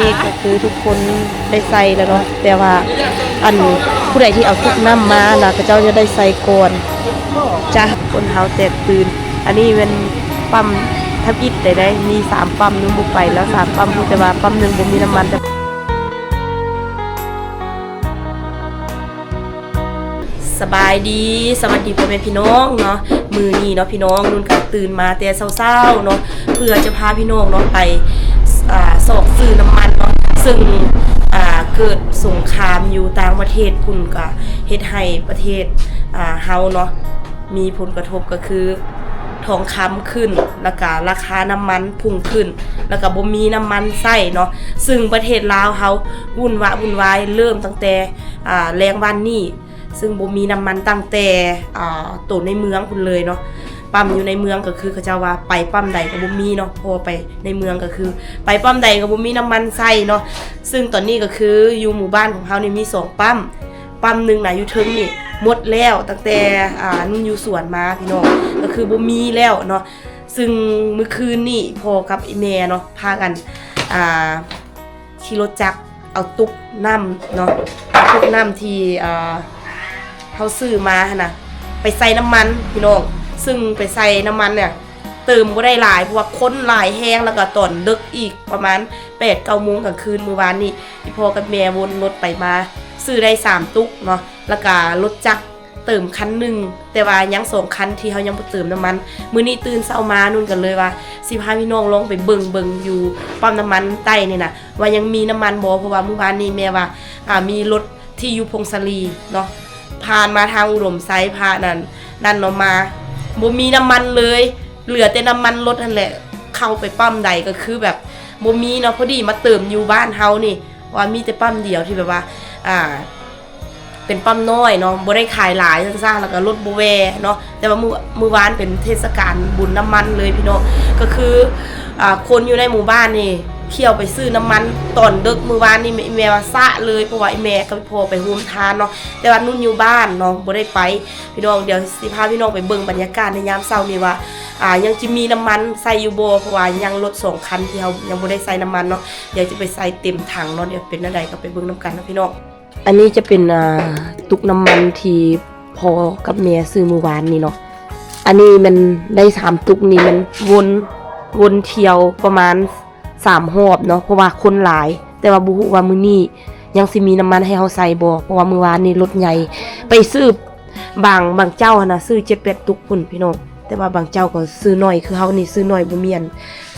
ນີ້ກໍຄືທຸກຄົນໄດ້ໃສ່ແລ້ວເນາະ ແຕ່ວ່າອັນຜູ້ໃດທີ່ເອົາຕຸກນ້ຳມານະ ເຂົາເຈົ້າຈະໄດ້ໃສ່ກ່ອນ. ຈ້າ ຄົນເຮົາແຕກຕື່ນ. ອັນນີ້ແມ່ນປ້ຳທຳອິດໄດ້ ໄດ້ມີສາມປ້ຳ ຍັງບໍ່ໄປແລ້ວສາມປ້ຳ ຮູ້ແຕ່ວ່າປ້ຳໜຶ່ງບໍ່ມີນ້ຳມັນ. ສະບາຍດີ ສະຫວັດດີພໍ່ແມ່ພີ່ນ້ອງເນາະ. ມື້ນີ້ເນາະພີ່ນ້ອງ ນຸ່ນກະຕື່ນມາແຕ່ເຊົ້າໆເນາະ ເພື່ອຈະພາພີ່ນ້ອງເນາະໄປ ອ່າ ຊອກຊື້ນ້ຳມັນເນາະ ເຊິ່ງ ອ່າ ເກີດສົງຄາມຢູ່ຕ່າງປະເທດພຸ້ນ ກະເຮັດໃຫ້ປະເທດ ອ່າ ເຮົາເນາະ ມີຜົນກະທົບ ກະຄືທອງຄຳຂຶ້ນ ລະກະລາຄານ້ຳມັນພຸ່ງຂຶ້ນ ລະກະບໍ່ມີນ້ຳມັນໃຊ້ເນາະ. ເຊິ່ງປະເທດລາວເຮົາວຸ່ນວະວຸ່ນວາຍ ເລີ່ມຕັ້ງແຕ່ ອ່າ ແລງວານນີ້ ເຊິ່ງບໍ່ມີນ້ຳມັນຕັ້ງແຕ່ ອ່າ ໂຕໃນເມືອງພຸ້ນເລີຍເນາະ. ປ້ຳຢູ່ໃນເມືອງກະຄືເຂົາເຈົ້າວ່າໄປປ້ຳໃດກະບໍ່ມີເນາະ ເພາະວ່າໄປໃນເມືອງກະຄືໄປປ້ຳໃດກະບໍ່ມີນ້ຳມັນໃຊ້ເນາະ. ເຊິ່ງຕອນນີ້ກະຄືຢູ່ໝູ່ບ້ານຂອງເຮົານີ້ມີສອງປ້ຳ ປ້ຳໜຶ່ງນະຢູ່ເທິງນີ້ໝົດແລ້ວ ຕັ້ງແຕ່ ອ່າ ນຸ່ນຢູ່ສວນມາພີ່ນ້ອງ ກະຄືບໍ່ມີແລ້ວເນາະ. ເຊິ່ງມື້ຄືນນີ້ພໍ່ກັບອີ່ແມ່ເນາະ ພາກັນ ອ່າ ຂີ່ລົດຈັກເອົາຕຸກນ້ຳເນາະ ເອົາຕຸກນ້ຳທີ່ ອ່າ ເຮົາຊື້ມາຫັ້ນນະ ໄປໃສ່ນ້ຳມັນພີ່ນ້ອງ. ເຊິ່ງໄປໃສ່ນ້ຳມັນນີ້ ເຕີມບໍ່ໄດ້ຫຼາຍ ເພາະວ່າຄົນຫຼາຍແຮງ ລະກະຕອນເດິກອີກ ປະມານແປດເກົ້າໂມງກາງຄືນມື້ວານນີ້ ອີ່ພໍ່ກັບແມ່ວົນລົດໄປມາ ຊື້ໄດ້ສາມຕຸກເນາະ ລະກະລົດຈັກເຕີມຄັນໜຶ່ງ ແຕ່ວ່າຍັງສອງຄັນທີ່ເຮົາຍັງບໍ່ເຕີມນ້ຳມັນ. ມື້ນີ້ຕື່ນເຊົ້າມາ ນຸ່ນກະເລີຍວ່າຊິພາພີ່ນ້ອງລອງໄປເບິ່ງ ເບິ່ງຢູ່ປ້ຳນ້ຳມັນໃຕ້ນີ້ນະ ວ່າຍັງມີນ້ຳມັນບໍ່ ເພາະວ່າມື້ວານນີ້ແມ່ວ່າ ອ່າ ມີລົດທີ່ຢູ່ຜົ້ງສາລີເນາະ ຜ່ານມາທາງອຸດົມໄຊ ຜ່ານນັ້ນ ນັ້ນເນາະ ມາບໍ່ມີນ້ຳມັນເລີຍ ເຫຼືອແຕ່ນ້ຳມັນລົດຫັ້ນແຫຼະ. ເຂົ້າໄປປ້ຳໃດກະຄືແບບບໍ່ມີເນາະ ພໍດີມາເຕີມຢູ່ບ້ານເຮົານີ້ ວ່າມີແຕ່ປ້ຳດຽວທີ່ແບບວ່າ ອ່າ ເປັນປ້ຳນ້ອຍເນາະ ບໍ່ໄດ້ຂາຍຫຼາຍຊັ້ນຊະ ລະກະລົດບໍ່ແວ່ເນາະ. ແຕ່ວ່າມື້ ມື້ວານເປັນເທດສະການບຸນນ້ຳມັນເລີຍພີ່ນ້ອງ ກະຄື ອ່າ ຄົນຢູ່ໃນໝູ່ບ້ານນີ້ ຖ້ຽວໄປຊື້ນ້ຳມັນຕອນເດິກມື້ວານນີ້ ແມ່ວ່າຊະເລີຍ ເພາະວ່າອີ່ແມ່ກັບພໍ່ໄປໂຮມທານເນາະ ແຕ່ວ່ານຸ່ນຢູ່ບ້ານເນາະ ບໍ່ໄດ້ໄປພີ່ນ້ອງ. ດຽວຊິພາພີ່ນ້ອງໄປເບິ່ງບັນຍາກາດໃນຍາມເຊົ້ານີ້ວ່າ ອ່າ ຍັງຈະມີນ້ຳມັນໃຊ້ຢູ່ບໍ່ ເພາະວ່າຍັງລົດສອງຄັນທີ່ເຮົາຍັງບໍ່ໄດ້ໃສ່ນ້ຳມັນເນາະ. ດຽວຈະໄປໃສ່ເຕັມຖັງເນາະ ດຽວເປັນແນວໃດກະໄປເບິ່ງນຳກັນເນາະພີ່ນ້ອງ. ອັນນີ້ຈະເປັນ ອ່າ ຕຸກນ້ຳມັນທີ່ພໍ່ກັບແມ່ຊື້ມື້ວານນີ້ເນາະ. ອັນນີ້ແມ່ນໄດ້ສາມຕຸກນີ້ ແມ່ນວົນ ວົນທ່ຽວປະມານສາມຮອບເນາະ ເພາະວ່າຄົນຫຼາຍ ແຕ່ວ່າບໍ່ຮູ້ວ່າມື້ນີ້ຍັງຊິມີນ້ຳມັນໃຫ້ເຮົາໃສ່ບໍ່ ເພາະວ່າມື້ວານນີ້ລົດໃຫຍ່ໄປຊື້ ບາງ ບາງເຈົ້າຫັ້ນນະ ຊື້ເຈັດແປດຕຸກພຸ້ນພີ່ນ້ອງ ແຕ່ວ່າບາງເຈົ້າກະຊື້ໜ້ອຍ ຄືເຮົານີ້ຊື້ໜ້ອຍ ບໍ່ມີອັນ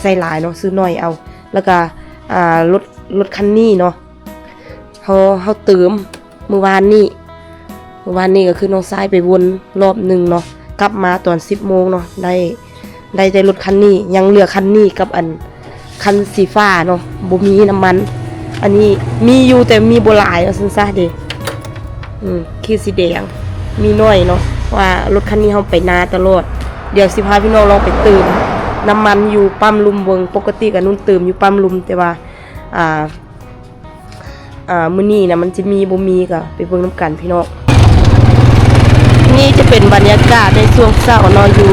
ໃສ່ຫຼາຍເນາະ ຊື້ໜ້ອຍເອົາ. ລະກະ ອ່າ ລົດ ລົດຄັນນີ້ເນາະ ເຮົາ ເຮົາເຕີມມື້ວານນີ້ ມື້ວານນີ້ກະຄືນ້ອງຊາຍໄປວົນລອບໜຶ່ງເນາະ ກັບມາຕອນສິບໂມງເນາະ ໄດ້ ໄດ້ແຕ່ລົດຄັນນີ້ ຍັງເຫຼືອຄັນນີ້ກັບອັນຄັນສີຟ້າເນາະ ບໍ່ມີນ້ຳມັນ. ອັນນີ້ມີຢູ່ແຕ່ມີບໍ່ຫຼາຍ ວ່າຊັ້ນຊະເດ ອືມ ຂີດສີແດງ ມີໜ້ອຍເນາະ ເພາະວ່າລົດຄັນນີ້ເຮົາໄປນາຕະຫຼອດ. ດຽວຊິພາພີ່ນ້ອງລອງໄປເຕີມນ້ຳມັນຢູ່ປ້ຳລຸ່ມເບິ່ງ ປົກກະຕິກະນຸ່ນເຕີມຢູ່ປ້ຳລຸ່ມ ແຕ່ວ່າ ອ່າ ອ່າ ມື້ນີ້ນະ ມັນຈະມີບໍ່ມີກະໄປເບິ່ງນຳກັນພີ່ນ້ອງ. ນີ້ຈະເປັນບັນຍາກາດໃນຊ່ວງເຊົ້າເນາະ ຢູ່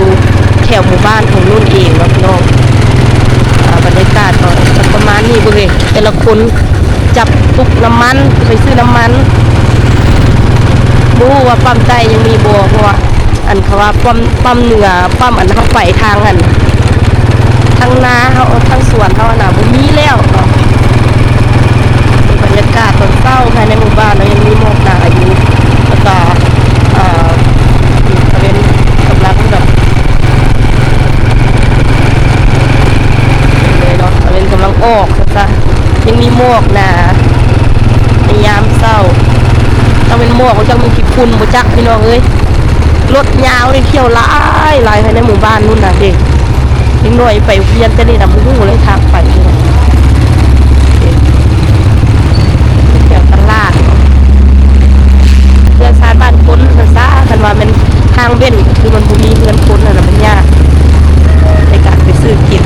ແຖວໝູ່ບ້ານຂອງນຸ່ນເອງເນາະພີ່ນ້ອງ. ອ່າ ບັນຍາກາດກະປະມານນີ້ ເບິ່ງເດ ແຕ່ລະຄົນຈັບຕຸກນ້ຳມັນ ໄປຊື້ນ້ຳມັນ ບໍ່ຮູ້ວ່າປ້ຳໃຕ້ຍັງມີບໍ່ ເພາະວ່າ ອັນເຂົາວ່າປ້ຳ ປ້ຳເໜືອ ປ້ຳອັນເຮົາໄປທາງອັນ ທາງນາເຮົາ ທາງສວນເຮົາຫັ້ນນະ ບໍ່ມີແລ້ວເນາະ. ບັນຍາກາດຕອນເຊົ້າພາຍໃນໝູ່ບ້ານເນາະ ຍັງມີໝອກໜາຢູ່ ລະກະ ເອີ ຕາເວັນກຳລັງແບບ ເລີຍເນາະ ຕາເວັນກຳລັງອອກຊະ ຍັງມີໝອກໜາໃນຍາມເຊົ້າ. ຕາເວັນໝອກ ຈັກແມ່ນຂີ້ຝຸ່ນບໍ່ຈັກພີ່ນ້ອງເອີຍ. ລົດຍາວນີ້ ທ່ຽວຫຼາຍ ຫຼາຍພາຍໃນໝູ່ບ້ານພຸ້ນນະເດ. ເດັກນ້ອຍໄປໂຮງຮຽນແຕ່ນີ້ນະ ບໍ່ຮູ້ເລີຍທາງໄປ. ແຖວຕະຫຼາດ ເຮືອນຊານບ້ານຄົນຊັ້ນຊະ. ຄັນວ່າແມ່ນທາງເວັ້ນ ຄືມັນບໍ່ມີເຮືອນຄົນຫັ້ນນະ ມັນຍາກໃນການໄປຊື້ກິນ.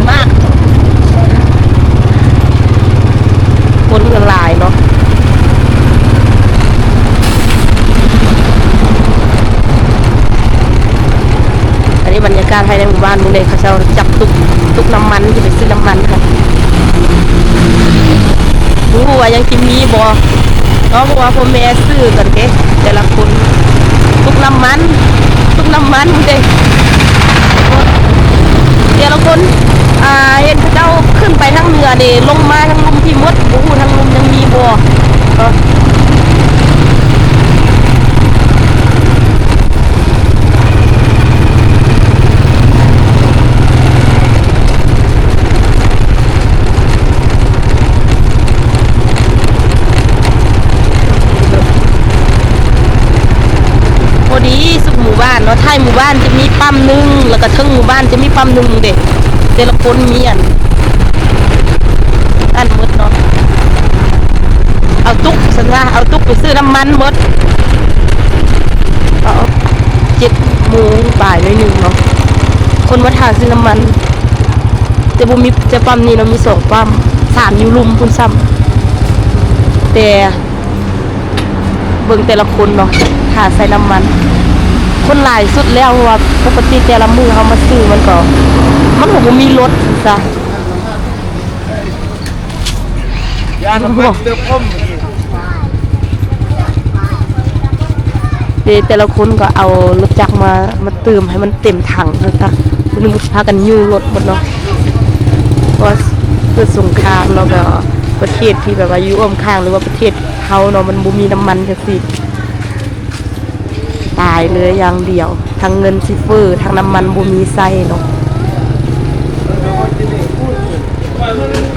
ມາກ ຄົນກໍຫຼາຍເນາະ. ອັນນີ້ບັນຍາກາດພາຍໃນໝູ່ບ້ານ ມື້ນີ້ເຂົາເຈົ້າຈັບຕຸກ ຕຸກນ້ຳມັນ ຊິໄປຊື້ນ້ຳມັນຫັ້ນ. ວ່າຍັງຊິມີບໍ່ເນາະ ເພາະວ່າພໍ່ແມ່ຊື້ກັນເດ້ ແຕ່ລະຄົນ ຕຸກນ້ຳມັນ ຕຸກນ້ຳມັນເດ້ ແຕ່ລະຄົນ ອ່າ ເຫັນເຂົາເຈົ້າຂຶ້ນໄປທາງເໜືອເດ້ ລົງມາທາງລຸ່ມພີ້ໝົດ ບໍ່ຮູ້ທາງລຸ່ມຍັງມີບໍ່ເນາະ. ພໍດີສຸດໝູ່ບ້ານເນາະ ທ້າຍໝູ່ບ້ານຈະມີປ້ຳໜຶ່ງ ແລ້ວກໍເທິງໝູ່ບ້ານຈະມີປ້ຳໜຶ່ງເດ້ ແຕ່ລະຄົນມີອັນ ອັນໝົດເນາະ ເອົາຕຸກຊັ້ນຊະ ເອົາຕຸກໄປຊື້ນ້ຳມັນໝົດ ເອົາ ເຈັດໂມງປາຍໜ້ອຍໜຶ່ງເນາະ ຄົນມາຖ້າຊື້ນ້ຳມັນ ແຕ່ບໍ່ມີ ແຕ່ປ້ຳນີ້ເນາະ ມີສອງປ້ຳ ສາມຢູ່ລຸ່ມພຸ້ນຊ້ຳ ແຕ່ ເບິ່ງແຕ່ລະຄົນເນາະ ຖ້າໃສ່ນ້ຳມັນ ຄົນຫຼາຍສຸດແລ້ວ ເພາະວ່າປົກກະຕິແຕ່ລະມື້ເຮົາມາຊື້ມັນກໍ ມັນກໍບໍ່ມີລົດຊັ້ນຊະ ຢ້ານເພິ່ນເຕີມລົມອີກ ເດ້ ແຕ່ລະຄົນກໍເອົາລົດຈັກມາ ມາເຕີມໃຫ້ມັນເຕັມຖັງຊັ້ນຊະ ຜູ້ໜຶ່ງກໍພາກັນຍູ້ລົດໝົດເນາະ ເພາະວ່າເກີດສົງຄາມເນາະ ແບບວ່າປະເທດທີ່ແບບວ່າຢູ່ອ້ອມຂ້າງ ຫຼືວ່າປະເທດ ເຮົາເນາະ ມັນບໍ່ມີນ້ຳມັນຈັ່ງຊີ້ ຕາຍເລີຍຢ່າງດຽວ ທັງເງິນຊິເຟີ້ ທັງນ້ຳມັນບໍ່ມີໃຊ້ເນາະ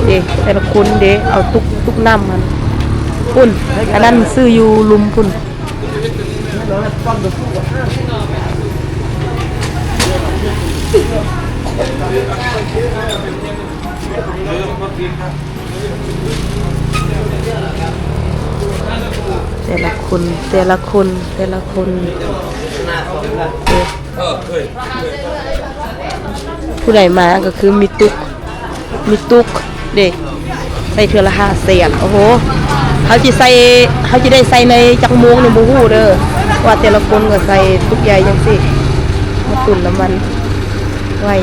ເດ້ ແຕ່ລະຄົນເດ້ ເອົາຕຸກ ຕຸກນ້ຳຫັ້ນ ພຸ້ນ ອັນນັ້ນຊື້ຢູ່ລຸ່ມພຸ້ນ. ແຕ່ລະຄົນ ແຕ່ລະຄົນ ແຕ່ລະຄົນ ເອີ ຜູ້ໃດມາກໍຄືມີຕຸກ ມີຕຸກເດ້ ໃສ່ເທື່ອລະຫ້າແສນ ໂອ້ໂຫ ເຮົາຊິໃສ່ ເຮົາຊິໄດ້ໃສ່ໃນຈັກໂມງນີ້ບໍ່ຮູ້ເດີ ເພາະວ່າແຕ່ລະຄົນກໍໃສ່ຕຸກໃຫຍ່ຈັ່ງຊີ້ ມາຕຸນນ້ຳມັນໄວ້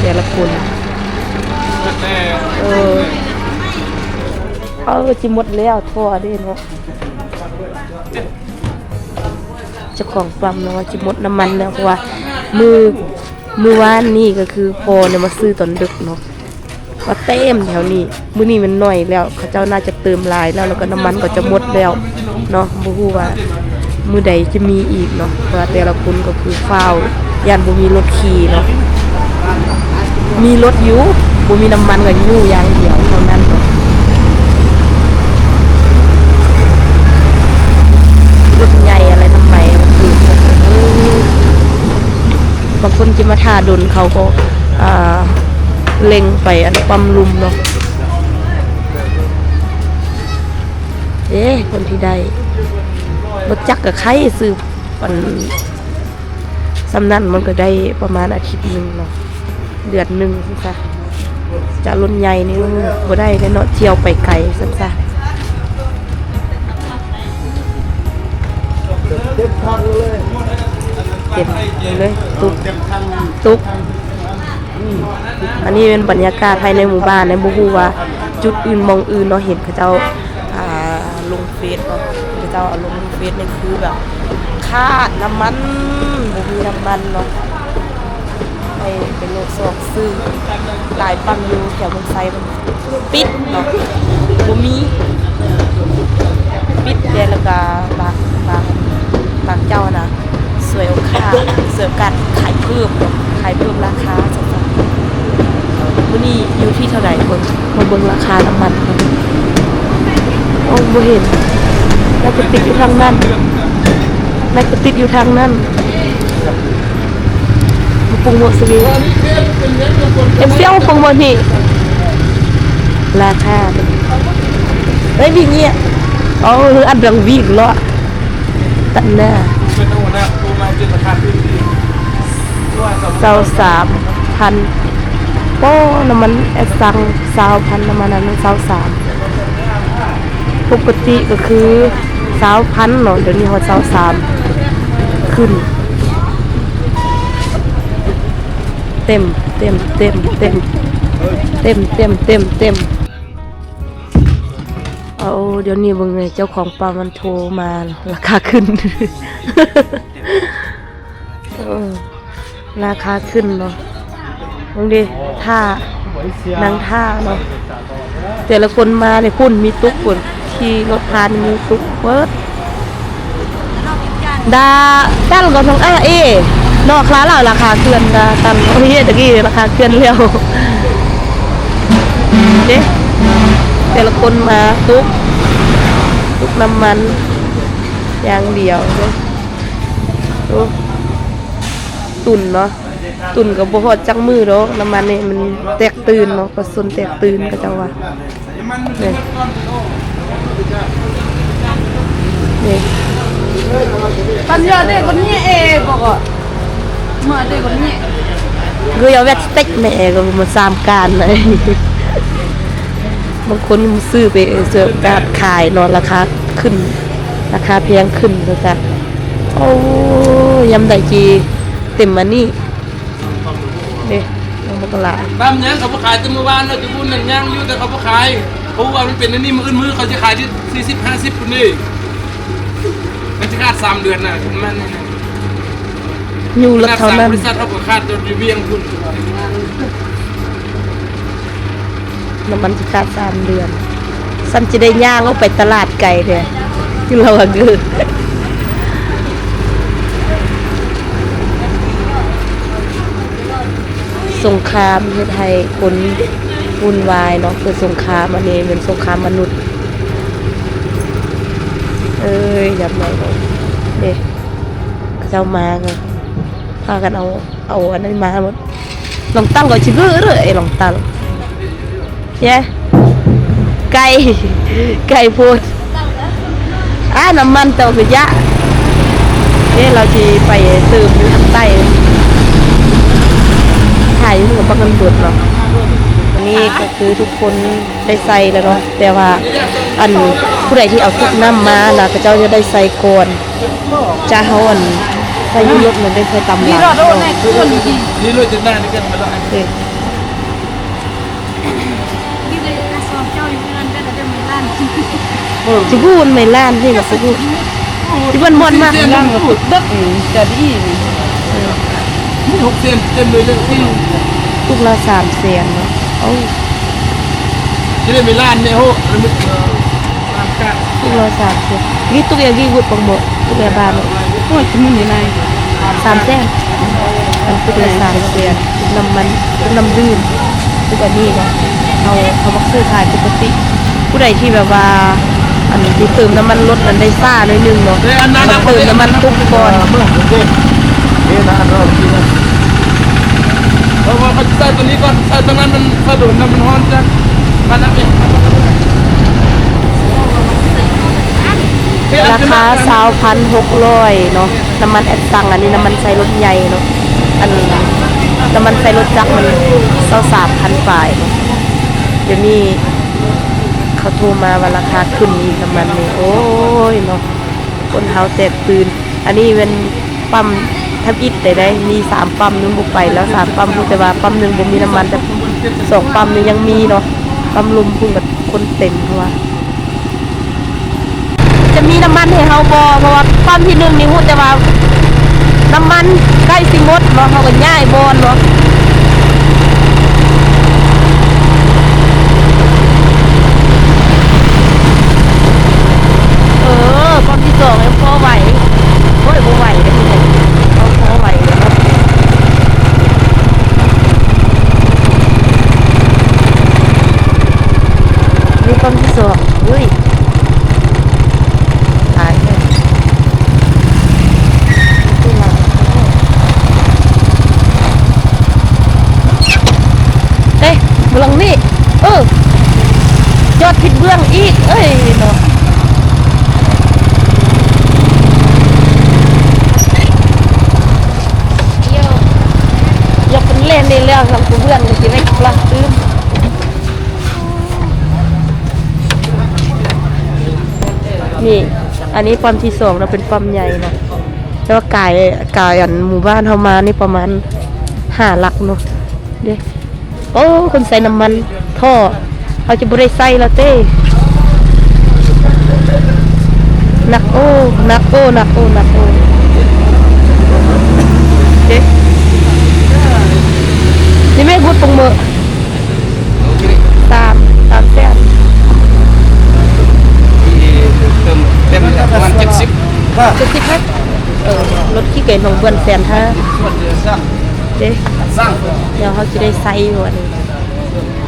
ແຕ່ລະຄົນ ເອີ ເອີ ຊິໝົດແລ້ວ ທໍ່ເດ້ເນາະ. ເຈົ້າຂອງປ້ຳເນາະ ວ່າຊິໝົດນ້ຳມັນແລ້ວ ເພາະວ່າມື້ ມື້ວານນີ້ກໍຄືພໍ່ນີ້ມາຊື້ຕອນດຶກເນາະ ວ່າເຕັມແຖວນີ້ ມື້ນີ້ມັນໜ້ອຍແລ້ວ ເຂົາເຈົ້າໜ້າຈະເຕີມຫຼາຍແລ້ວ ແລ້ວກໍນ້ຳມັນກໍຈະໝົດແລ້ວເນາະ ບໍ່ຮູ້ວ່າມື້ໃດຈະມີອີກເນາະ ເພາະວ່າແຕ່ລະຄົນກໍຄືຟ້າວ ຢ້ານບໍ່ມີລົດຂີ່ເນາະ ມີລົດຢູ່ ບໍ່ມີນ້ຳມັນກໍຍູ້ຢ່າງດຽວເທົ່ານັ້ນເນາະ. ລົດໃຫຍ່ອະໄລນຳໄມ ບາງຄົນຊິມາຖ້າດົນ ເຂົາກໍ ອ່າ ເລັ່ງໄປອັນປ້ຳລຸ່ມເນາະ. ເດ້ ຄົນທີ່ໄດ້ລົດຈັກກໍໄຄຊື້ ອັນ ສ່ຳນັ້ນມັນກໍໄດ້ປະມານອາທິດໜຶ່ງເນາະ ເດືອນໜຶ່ງຊັ້ນຊະ ຈະລົດໃຫຍ່ນີ້ມັນບໍ່ໄດ້ເດ້ເນາະ ທ່ຽວໄປໄກຊັ້ນຊະ ເຕັມເລີຍ ຕຸກ ຕຸກ. ອັນນີ້ເປັນບັນຍາກາດພາຍໃນໝູ່ບ້ານ ແລະ ບໍ່ຮູ້ວ່າຈຸດອື່ນ ໝ່ອງອື່ນເນາະ ເຫັນເຂົາເຈົ້າ ອ່າ ລົງເຟສເນາະ ເຂົາເຈົ້າເອົາລົງເຟສນີ້ຄືແບບຂາດນ້ຳມັນ ບໍ່ມີນ້ຳມັນເນາະ ໃຫ້ເປັນໂລກສອງຊື່ ຫຼາຍປ້ຳຢູ່ແຖວເມືອງໄຊ ປິດເນາະ ບໍ່ມີ ປິດແດ່ ແລ້ວກະບາງ ບາງ ບາງເຈົ້າຫັ້ນນະ ສວຍໂອກາດ ສວຍໂອກາດຂາຍເພີ່ມເນາະ ຂາຍເພີ່ມລາຄາ ຊັ້ນຊະ. ມື້ນີ້ຢູ່ທີ່ເທົ່າໃດເບິ່ງ ມາເບິ່ງລາຄານ້ຳມັນກ່ອນ. ໂອ້ ບໍ່ເຫັນ ໜ້າຈະຕິດຢູ່ທາງນັ້ນ ໜ້າຈະຕິດຢູ່ທາງນັ້ນ. ປຸງໝົດຊິ ເອັມຊີ ເອົາປຸງໝົດນີ້ ລາຄາ ເອີຍ ວິກນີ້ ເອົາ ອັນດັງວິກເນາະ ຕັດໜ້າ ຊາວສາມພັນ ໂອ້ ນ້ຳມັນແອັດຊັງ ຊາວພັນ ນ້ຳມັນອັນນັ້ນ ຊາວສາມ ປົກກະຕິກໍຄືຊາວພັນເນາະ ດຽວນີ້ຮອດຊາວສາມ ຂຶ້ນ ເຕັມ ເຕັມ ເຕັມ ເຕັມ. ເຕັມ ເຕັມ ເຕັມ ເຕັມ. ເອົາ ດຽວນີ້ເບິ່ງເລີຍ ເຈົ້າຂອງປ້ຳມັນໂທມາ ລາຄາຂຶ້ນ ເອີ ລາຄາຂຶ້ນເນາະ. ເບິ່ງເດ້ ຖ້າ ນັ່ງຖ້າເນາະ ແຕ່ລະຄົນມານີ້ພຸ້ນ ມີຕຸກພຸ້ນ ຂີ່ລົດຜ່ານມີຕຸກເບີດ. ດາຕັນກໍຕ້ອງ ອາ ເອ ເນາະ ຄລາລາວລາຄາເຄື່ອນ ດາຕັນ ໂອ້ຍ ຕະກີ້ລາຄາເຄື່ອນແລ້ວເດ້. ແຕ່ລະຄົນມາຕຸກ ຕຸກນ້ຳມັນຢ່າງດຽວເດ້. ໂອ້ ຕຸນເນາະ ຕຸນກໍບໍ່ຮອດຈັກມື້ດອກ ນ້ຳມັນນີ້ມັນແຕກຕື່ນເນາະ ປະຊາຊົນແຕກຕື່ນ ເຂົາເຈົ້າວ່າ ນີ້ ນີ້ Pan ya de con ni e boko. Ma de con ni. Gue ya wet stek me e go mo sam kan. ບາງຄົນຊື້ໄປເສີບການຂາຍເນາະ ລາຄາຂຶ້ນ ລາຄາແພງຂຶ້ນວ່າຊັ້ນ. ໂອ້ ຍາມໃດຊິເຕັມອັນນີ້ເດ້ ເອົາບັກຫຼາຍ. ຕຳຫຍັງເຂົາບໍ່ຂາຍແຕ່ມື້ວານເນາະ ຢູ່ພຸ້ນນັ້ນຍັງຢູ່ ແຕ່ເຂົາບໍ່ຂາຍ ເພາະວ່າມັນເປັນອັນນີ້ ມື້ອື່ນມື້ເຂົາຈະຂາຍທີ່ສີ່ສິບ ຫ້າສິບພຸ້ນເດ້. ມັນຈະຂາດສາມເດືອນນະ ປະມານນີ້ນະ. ຢູ່ລະເທົ່ານັ້ນ ຂະໜາດສາມບໍລິສັດເຮົາກໍຂາດຢູ່ວຽງພຸ້ນ. ນ້ຳມັນຊິຂາດສາມເດືອນ ຊັ້ນຈະໄດ້ຍ່າງອອກໄປຕະຫຼາດໄກແທ້ ຄືລາວວ່າເກີດ ສົງຄາມເຮັດໃຫ້ຄົນວຸ່ນວາຍເນາະ ເກີດສົງຄາມ ອັນນີ້ແມ່ນສົງຄາມມະນຸດ. ເອີຍ ຍາມໃດເນາະ ເດ້ ເຂົາເຈົ້າມາກໍພາກັນເອົາ ເອົາອັນນັ້ນມາໝົດ. ລອງຕັ້ງກໍຊິເບີເດີ ໄອ້ລອງຕັ້ງ ແຍ ໄກ ໄກໂພດ. ອາ ນ້ຳມັນເຕົາກະຍະ ເດ້ ລາວຊິໄປເຕີມຢູ່ທາງໃຕ້ ຂາຍຢູ່ກັບປາກນ້ຳບົດເນາະ. ອັນນີ້ກໍຄືທຸກຄົນໄດ້ໃສ່ແລ້ວເນາະ ແຕ່ວ່າອັນຜູ້ໃດທີ່ເອົາຕຸກນ້ຳມານະ ເຂົາເຈົ້າຈະໄດ້ໃສ່ກ່ອນ. ຈະເຮົາອັນໃສ່ຢູ່ລົດນັ້ນໄດ້ໃສ່ຕາມຫຼັງເນາະ. ຊິຮູ້ໄມ້ລ້ານນີ້ກໍບໍ່ຮູ້ ທີ່ເພິ່ນມ່ວນມາກ ເອີ ຈະດີ ເອີ ຫົກເຊນເຕັມເລີຍ ຕຸກລະສາມແສນເນາະ. ເອົາ ຈະໄດ້ໄມ້ລ້ານນີ້ ໂອ້ ຕຸກລະສາມແສນ ນີ້ຕຸກຢ່າງນີ້ຫຸດປອງໝໍ ຕຸກແອບານ ໂອ້ຍ ມັນຢູ່ໃນສາມແສນ ອັນຕຸກລະສາມແສນ ຕຸກນ້ຳມັນ ຕຸກນ້ຳດື່ມ ຕຸກອັນນີ້ກໍ ເຮົາ ເຮົາມັກຊື້ຂາຍປົກກະຕິ ຜູ້ໃດທີ່ແບບວ່າ ອັນທີ່ເຕີມນ້ຳມັນລົດນັ້ນໄດ້ຊ້າໜ້ອຍໜຶ່ງເນາະ ເຕີມນ້ຳມັນຕຸກກ່ອນ. ເພາະວ່າເຂົາຈະໃສ່ຕົວນີ້ກ່ອນ ໃສ່ຕົວນັ້ນມັນສະດົນນະ ມັນຮ້ອນຈັດ ມານຳເອງ. ລາຄາຊາວພັນຫົກຮ້ອຍເນາະ ນ້ຳມັນແອັດຊັງ ອັນນີ້ນ້ຳມັນໃສ່ລົດໃຫຍ່ເນາະ ອັນນ້ຳມັນໃສ່ລົດຈັກມັນຊາວສາມພັນປາຍເນາະ. ດຽວນີ້ເຂົາໂທມາວ່າລາຄາຂຶ້ນອີກ ນ້ຳມັນນີ້ ໂອ້ຍເນາະ ຄົນເຮົາແຕກຕື່ນ. ອັນນີ້ແມ່ນປ້ຳທຳອິດໄດ້ ໄດ້ມີສາມປ້ຳ ຍັງບໍ່ໄປແລ້ວສາມປ້ຳ ຮູ້ແຕ່ວ່າປ້ຳໜຶ່ງບໍ່ມີນ້ຳມັນ ແຕ່ສອງປ້ຳນີ້ຍັງມີເນາະ. ປ້ຳລຸ່ມພຸ້ນກໍຄົນເຕັມ ເພາະວ່າ ຈະມີນ້ຳມັນໃຫ້ເຮົາບໍ່ ເພາະວ່າປ້ຳທີໜຶ່ງນີ້ຮູ້ແຕ່ວ່ານ້ຳມັນໃກ້ຊິໝົດເນາະ ເຮົາກໍຍ້າຍບ່ອນເນາະ. ເອີ ປ້ຳທີສອງຍັງພໍໄຫວ ໂອ້ຍ ບໍ່ໄຫວເດ້ ເຮົາພໍໄຫວເນາະ. ນີ້ປ້ຳທີສອງ ເຮີ້ຍ ຕາຍແລ້ວ ເອີ ເບິ່ງນີ້ ເອີ ຈອດຜິດເບື້ອງອີກ ເອີຍເນາະ. ຢາກເປັນແລ່ນນີ້ແລ້ວ ທາງຜູ້ເພື່ອນກໍຊິໄດ້ກະປະຕື່ມ. ນີ້ ອັນນີ້ປ້ຳທີສອງເນາະ ເປັນປ້ຳໃຫຍ່ເນາະ ແຕ່ວ່າກາຍ ກາຍອັນໝູ່ບ້ານເຮົາມານີ້ປະມານຫ້າຫຼັກເນາະ ເດ້. ໂອ້ ຄົນໃສ່ນ້ຳມັນທໍ່ ເຮົາຈະບໍ່ໄດ້ໃສ່ແລ້ວເຕ້. ໜັກໂອ້ ໜັກໂອ້ ໜັກໂອ້ ໜັກໂອ້ ເດ້. ນີ້ແມ່ນກຸດປົງເມີ ສາມ ສາມແສນ ເຕີມເຕັມປະມານເຈັດສິບ ເຈັດສິບ ເອີ ລົດຂີ້ເກນຂອງເພື່ອນແສນຫ້າ ເດ້. ດຽວເຮົາຊິໄດ້ໃຊ້ຢູ່ອັນນີ້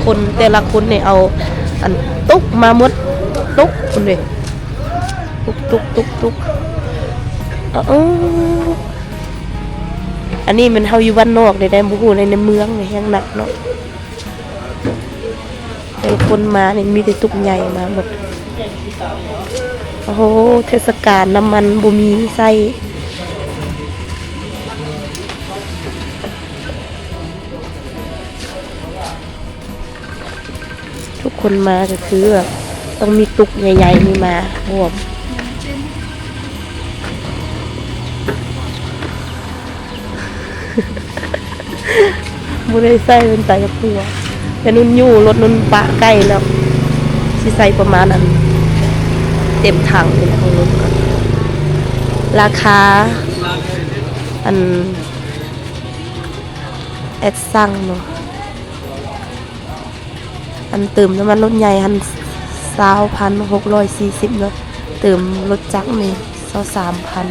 ຄົນແຕ່ລະຄົນນີ້ເອົາອັນຕຸກມາໝົດ ຕຸກພຸ້ນເດ້ ຕຸກ ຕຸກ ຕຸກ ຕຸກ ເອີ ອັນນີ້ແມ່ນເຮົາຢູ່ບ້ານນອກເດ້ ບໍ່ຮູ້ໃນ ໃນເມືອງນີ້ແຮງໜັກເນາະ. ແຕ່ລະຄົນມານີ້ມີແຕ່ຕຸກໃຫຍ່ມາໝົດ. ໂອ້ໂຫ ເທດສະການນ້ຳມັນບໍ່ມີໃຊ້. ທຸກຄົນມາກໍຄືແບບຕ້ອງມີຕຸກໃຫຍ່ໆນີ້ມາຮ່ວມ. ບໍ່ໄດ້ໃຊ້ເປັນຕາຢາກຫົວ ແຕ່ນຸ່ນຢູ່ລົດນຸ່ນປະໃກ້ແລ້ວ ຊິໃສ່ປະມານອັນເຕັມຖັງນີ້ແຫຼະຂອງລົດ. ລາຄາອັນແອັດຊັງເນາະ ອັນເຕີມນ້ຳມັນລົດໃຫຍ່ຫັ້ນ ຊາວພັນຫົກຮ້ອຍສີ່ສິບເນາະ ເຕີມລົດຈັກນີ້ ຊາວສາມພັນ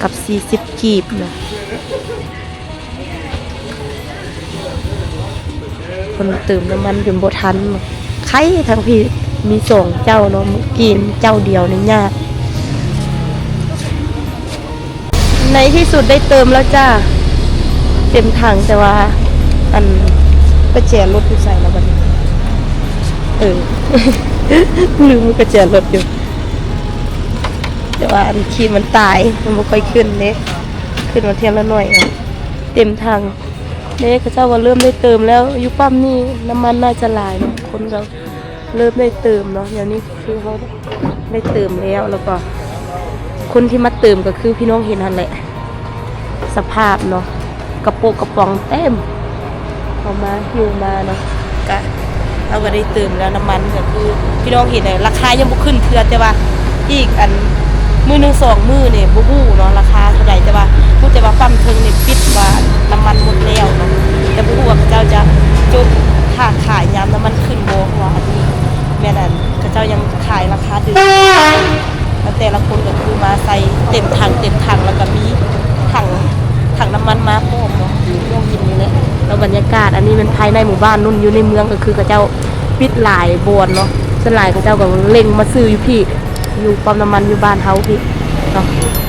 ກັບສີ່ສິບກີບເນາະ. ເພິ່ນເຕີມນ້ຳມັນຈົນບໍ່ທັນເນາະ ໄຄທັງພີ້ມີສອງເຈົ້າເນາະ ມື້ກີ້ເຈົ້າດຽວນີ້ຍາກ. ໃນທີ່ສຸດໄດ້ເຕີມແລ້ວຈ້າ ເຕັມຖັງ ແຕ່ວ່າອັນກະແຈລົດຢູ່ໃສລະບັດນີ້? ເອີ ລືມກະແຈລົດຢູ່ ແຕ່ວ່າອັນຄີມັນຕາຍ ມັນບໍ່ຄ່ອຍຂຶ້ນເດ້ ຂຶ້ນມາເທື່ອລະໜ້ອຍ. ເຕັມຖັງເດ້ ເຂົາເຈົ້າວ່າເລີ່ມໄດ້ເຕີມແລ້ວ ຢູ່ປ້ຳນີ້ນ້ຳມັນໜ້າຈະຫຼາຍເນາະ ຄົນກໍ ເລີ່ມໄດ້ເຕີມເນາະ. ດຽວນີ້ຄືເຮົາໄດ້ເຕີມແລ້ວ ແລ້ວກໍຄົນທີ່ມາເຕີມກໍຄືພີ່ນ້ອງເຫັນຫັ້ນແຫຼະ ສະພາບເນາະ ກະໂປະກະປ໋ອງເຕັມ ເອົາມາຫິ້ວມາເນາະ. ກະ ເຮົາກໍໄດ້ເຕີມແລ້ວ ນ້ຳມັນກໍຄືພີ່ນ້ອງເຫັນແຫຼະ ລາຄາຍັງບໍ່ຂຶ້ນເທື່ອ ແຕ່ວ່າອີກອັນ ມື້ໜຶ່ງສອງມື້ນີ້ບໍ່ຮູ້ເນາະ ລາຄາເທົ່າໃດ ແຕ່ວ່າຮູ້ແຕ່ວ່າປ້ຳເທິງນີ້ປິດວ່ານ້ຳມັນໝົດແລ້ວເນາະ ແຕ່ບໍ່ຮູ້ວ່າເຂົາເຈົ້າຈະຈົບ ຖ້າຂາຍຍາມນ້ຳມັນຂຶ້ນບໍ່ ເພາະວ່າອັນນີ້ແມ່ນອັນ ເຂົາເຈົ້າຍັງຂາຍລາຄາເດີມ ແຕ່ລະຄົນກໍຄືມາໃສ່ເຕັມຖັງ ເຕັມຖັງ ແລ້ວກໍມີຖັງ ຖັງນ້ຳມັນມາພ້ອມເນາະ ຊ່ວງເຢັນນີ້ແຫຼະ. ແລ້ວບັນຍາກາດ ອັນນີ້ແມ່ນພາຍໃນໝູ່ບ້ານ ນຸ່ນຢູ່ໃນເມືອງກໍຄືເຂົາເຈົ້າປິດຫຼາຍບ່ອນເນາະ ສ່ວນຫຼາຍເຂົາເຈົ້າກໍເລັ່ງມາຊື້ຢູ່ພີ້ ຢູ່ປ້ຳນ້ຳມັນຢູ່ບ້ານເຮົາພີ້ເນາະ.